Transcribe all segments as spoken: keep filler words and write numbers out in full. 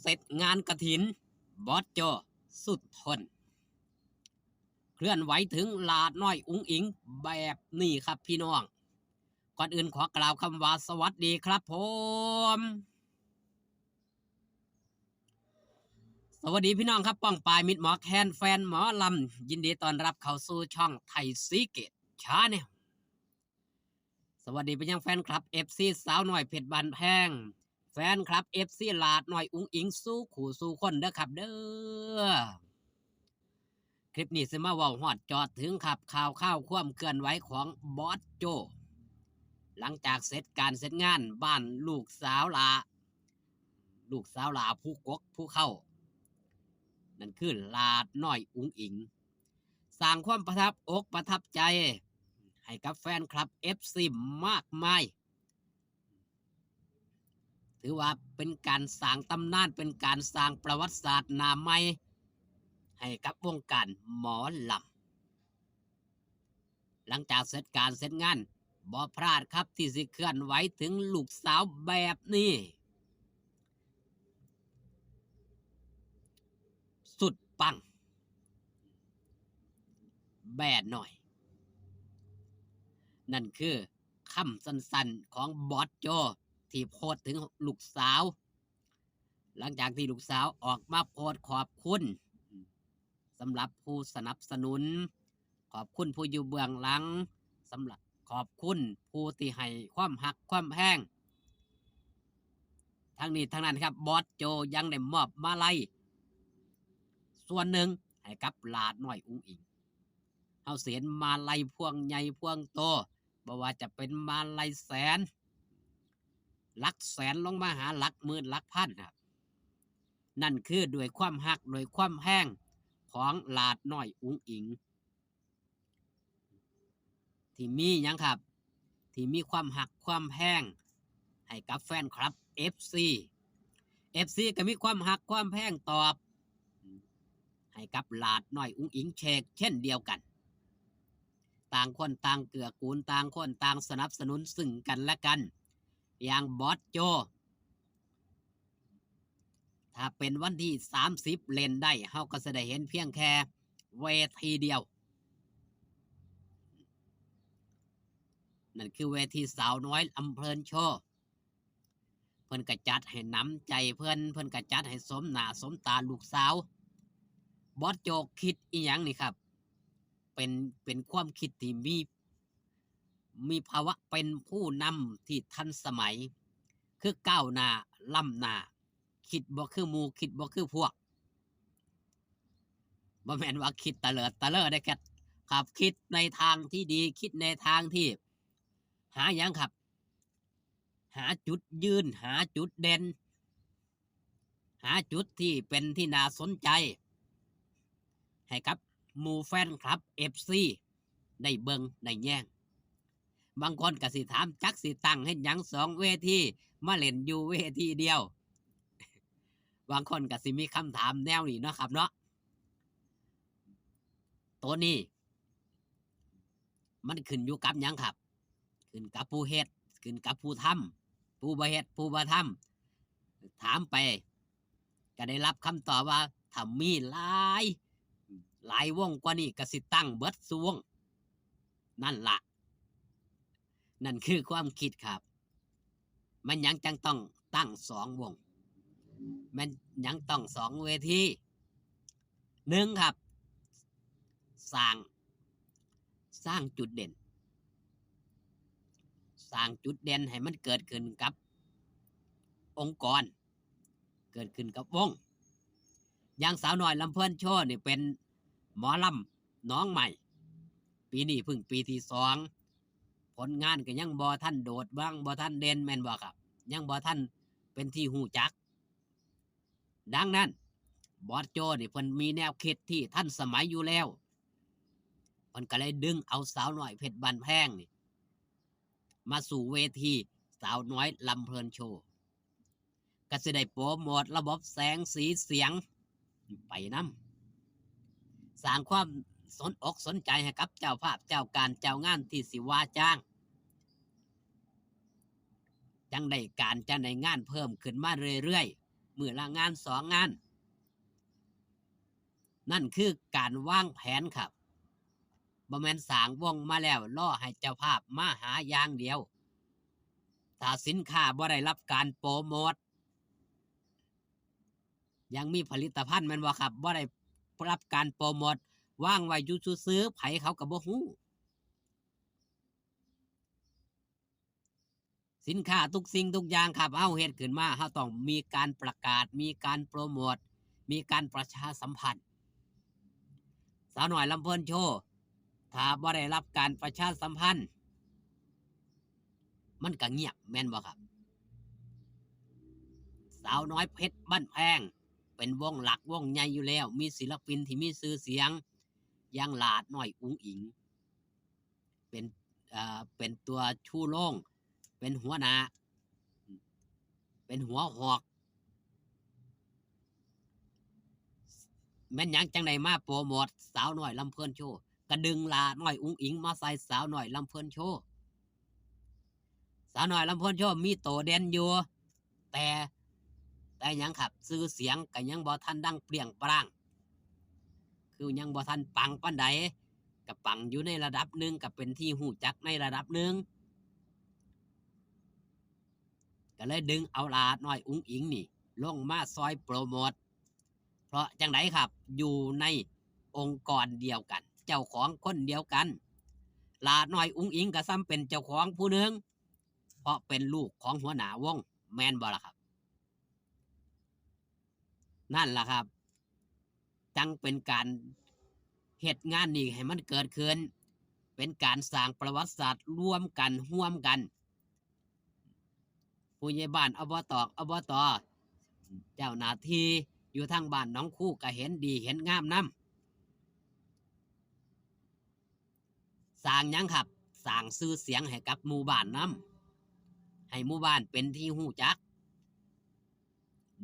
เสร็จงานกฐิน บอสโจสุดทน เคลื่อนไหวถึงหลาดน้อยอุ๋งอิ๋งแบบนี้ครับพี่น้อง ก่อนอื่นขอกล่าวคำว่าสวัสดีครับผม สวัสดีพี่น้องครับ ป้องปายมิตรหมอแคนแฟนหมอลำ ยินดีต้อนรับเข้าสู่ช่องไทยซีเกตชาแนล สวัสดีไปยังแฟนคลับเอฟซีสาวน้อยเพชรบ้านแพง แฟนคลับเอฟซีหลาดน้อยอุ๋งอิ๋งสู่คู่สู่คนเด้อครับเด้อ คลิปนี้สิมาเว้าฮอดจอดถึงครับ ข่าวข่าวความเคลื่อนไหวของบอสโจ หลังจากเสร็จการเสร็จงานบ้านลูกสาวหล้า ลูกสาวหล้าผู้กกผู้เข้า นั่นคือหลาดน้อยอุ๋งอิ๋ง สร้างความประทับอกประทับใจให้กับแฟนคลับเอฟซีมากมาย ถือว่าเป็นการสร้างตำนาน เป็นการสร้างประวัติศาสตร์หน้าใหม่ให้กับวงการหมอลำ หลังจากเสร็จการเสร็จงาน บ่พลาดครับที่สิเคลื่อนไหวถึงลูกสาวแบบนี้ สุดปัง แบ่หน่อย นั่นคือคำสั้นๆของบอสโจที่โพสต์ถึงลูกสาว หลังจากที่ลูกสาวออกมาโพสต์ขอบคุณสำหรับผู้สนับสนุน ขอบคุณผู้อยู่เบื้องหลัง สำหรับขอบคุณผู้ที่ให้ความฮักความแพง ทั้งนี้ทั้งนั้นครับ บอสโจยังได้มอบมาลัยส่วนหนึ่งให้กับหลาดน้อยอุ๋งอิ๋ง เฮาสิเห็นมาลัยพวงใหญ่พวงโต บ่ว่าจะเป็นมาลัยแสน หลักแสนลงมาหาหลักหมื่นหลักพันครับ นั่นคือด้วยความฮักด้วยความแพงของหลาดน้อยอุ๋งอิ๋ง ที่มีหยังครับ ที่มีความฮักความแพงให้กับแฟนคลับเอฟซี เอฟซีก็มีความฮักความแพงตอบ ให้กับหลาดน้อยอุ๋งอิ๋งเชกเช่นเดียวกัน ต่างคนต่างเกื้อกูล ต่างคนต่างสนับสนุนซึ่งกันและกัน อย่างบอสโจ ถ้าเป็นวันที่สามสิบเล่นได้ เฮาก็สิได้เห็นเพียงแค่เวทีเดียว นั่นคือเวทีสาวน้อยลำเพลินโชว์ เพิ่นก็จัดให้หนำใจเพิ่น เพิ่นก็จัดให้สมหน้าสมตาลูกสาว บอสโจคิดอีหยังนี่ครับ เป็น เป็นความคิดที่มี มีภาวะเป็นผู้นำที่ทันสมัย คือก้าวหน้าล้ำหน้า คิดบ่คือหมู่ คิดบ่คือพวก บ่แม่นว่าคิดตะเลิดตะเลอได้แค่ครับ คิดในทางที่ดี คิดในทางที่ หาหยังครับ หาจุดยืน หาจุดเด่น หาจุดที่เป็นที่น่าสนใจ ให้กับหมู่แฟนคลับเอฟซีได้เบิ่งได้แยง บางคนก็สิถามจักสิตั้งเฮ็ดหยังสองเวที มาเล่นอยู่เวทีเดียว บางคนก็สิมีคำถามแนวนี้เนาะครับเนาะ ตัวนี้ มันขึ้นอยู่กับหยังครับ ขึ้นกับผู้เฮ็ด ขึ้นกับผู้ทำ ผู้บ่เฮ็ด ผู้บ่ทำ ถามไป ก็ได้รับคำตอบว่า ถ้ามีหลาย หลายวงกว่านี้ก็สิตั้งเบิดซุวง นั่นละ นั่นคือความคิดครับ มันหยังจังต้องตั้งสองวง มันหยังต้องสองเวที หนึ่งครับ สร้าง สร้างจุดเด่น สร้างจุดเด่นให้มันเกิดขึ้นกับองค์กร เกิดขึ้นกับวง อย่างสาวน้อยลำเพลินโชว์นี่เป็นหมอลำน้องใหม่ ปีนี้เพิ่งปีที่สอง ผลงานก็ยังบ่ทันโดดดัง บ่ทันเด่น แม่นบ่ครับ ยังบ่ทันเป็นที่ฮู้จัก ดังนั้น บอสโจนี่เพิ่นมีแนวคิดที่ทันสมัยอยู่แล้ว เพิ่นก็เลยดึงเอาสาวน้อยเพชรบ้านแพงนี่ มาสู่เวทีสาวน้อยลำเพลินโชว์ ก็สิได้โปรโมทระบบแสงสีเสียงไปนำ สร้างความสนอกสนใจให้กับเจ้าภาพเจ้าการเจ้างานที่สิว่าจ้าง จั่งได้การจั่งได้งานเพิ่มขึ้นมาเรื่อย มื้อละงานสองงาน นั่นคือการวางแผนครับ บ่แม่นสร้างวงมาแล้วรอให้เจ้าภาพมาหาอย่างเดียว ถ้าสินค้าบ่ได้รับการโปรโมท ยังมีผลิตภัณฑ์แม่นบ่ครับ บ่ได้รับการโปรโมท วางไว้อยู่ซื่อๆ ไผเขาก็บ่ฮู้ สินค้าทุกสิ่งทุกอย่างครับ เฮาเฮ็ดขึ้นมา เฮาต้องมีการประกาศ มีการโปรโมท มีการประชาสัมพันธ์ สาวน้อยลำเพลินโชว์ ถ้าบ่ได้รับการประชาสัมพันธ์ มันก็เงียบ แม่นบ่ครับ สาวน้อยเพชรบ้านแพง เป็นวงหลักวงใหญ่อยู่แล้ว มีศิลปินที่มีชื่อเสียง อย่างหลาดน้อยอุ๋งอิ๋ง เป็น เอ่อ เป็นตัวชูโรง เป็นหัวหน้า เป็นหัวหอก แม่นหยังจั่งได้มาโปรโมทสาวน้อยลำเพลินโชว์ ก็ดึงหลาดน้อยอุ๋งอิ๋งมาใส่สาวน้อยลำเพลินโชว์ สาวน้อยลำเพลินโชว์มีโตเด่นอยู่ แต่ แต่หยังครับ ชื่อเสียงก็ยังบ่ทันดังเปรี้ยงปร้าง คือยังบ่ทันปังปานใด ก็ปังอยู่ในระดับหนึ่ง ก็เป็นที่ฮู้จักในระดับหนึ่ง ก็เลยดึงเอาหลาดน้อยอุ๋งอิ๋งนี่ ลงมาซอยโปรโมท เพราะจั่งใดครับ อยู่ในองค์กรเดียวกัน เจ้าของคนเดียวกัน หลาดน้อยอุ๋งอิ๋งก็ส่ำเป็นเจ้าของผู้หนึ่ง เพราะเป็นลูกของหัวหน้าวง แม่นบ่ล่ะครับ นั่นล่ะครับ จั่งเป็นการเฮ็ดงานนี้ให้มันเกิดขึ้น เป็นการสร้างประวัติศาสตร์ร่วมกัน ร่วมกัน ผู้ใหญ่บ้าน อบต อบต เจ้าหน้าที่อยู่ทางบ้านหนองคูก็เห็นดีเห็นงามนำ สร้างหยังครับ สร้างชื่อเสียงให้กับหมู่บ้านนำ ให้หมู่บ้านเป็นที่ฮู้จัก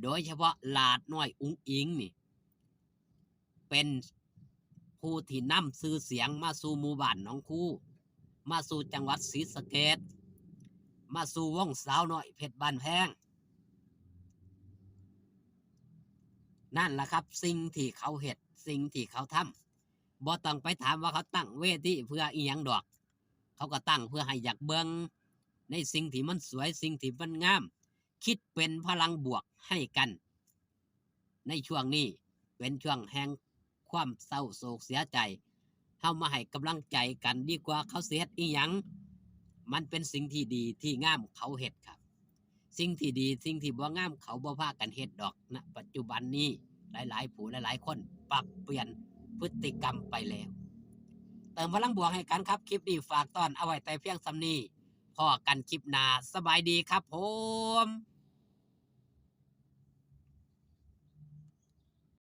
โดยเฉพาะหลาดน้อยอุ๋งอิ๋งนี่ เป็นผู้ที่นำชื่อเสียงมาสู่หมู่บ้านหนองคู มาสู่จังหวัดศรีสะเกษ มาสู่วงสาวน้อยเพชรบ้านแพง นั่นล่ะครับ สิ่งที่เขาเฮ็ด สิ่งที่เขาทำ บ่ต้องไปถามว่าเขาตั้งเวทีเพื่ออิหยังดอก เขาก็ตั้งเพื่อให้อยากเบิ่งในสิ่งที่มันสวย สิ่งที่มันงาม คิดเป็นพลังบวกให้กัน ในช่วงนี้เป็นช่วงแห่งความเศร้าโศกเสียใจ เฮามาให้กำลังใจกันดีกว่า เขาสิเฮ็ดอิหยัง มันเป็นสิ่งที่ดีที่งามเขาเฮ็ดครับ สิ่งที่ดี สิ่งที่บ่งามเขาบ่พากันเฮ็ดดอก ณ ปัจจุบันนี้หลายๆ ผู้หลายๆ คนปรับเปลี่ยนพฤติกรรมไปแล้ว เติมพลังบวกให้กันครับ คลิปนี้ฝากตอนเอาไว้แต่เพียงส่ำนี้ พ้อกันคลิปหน้า สบายดีครับผม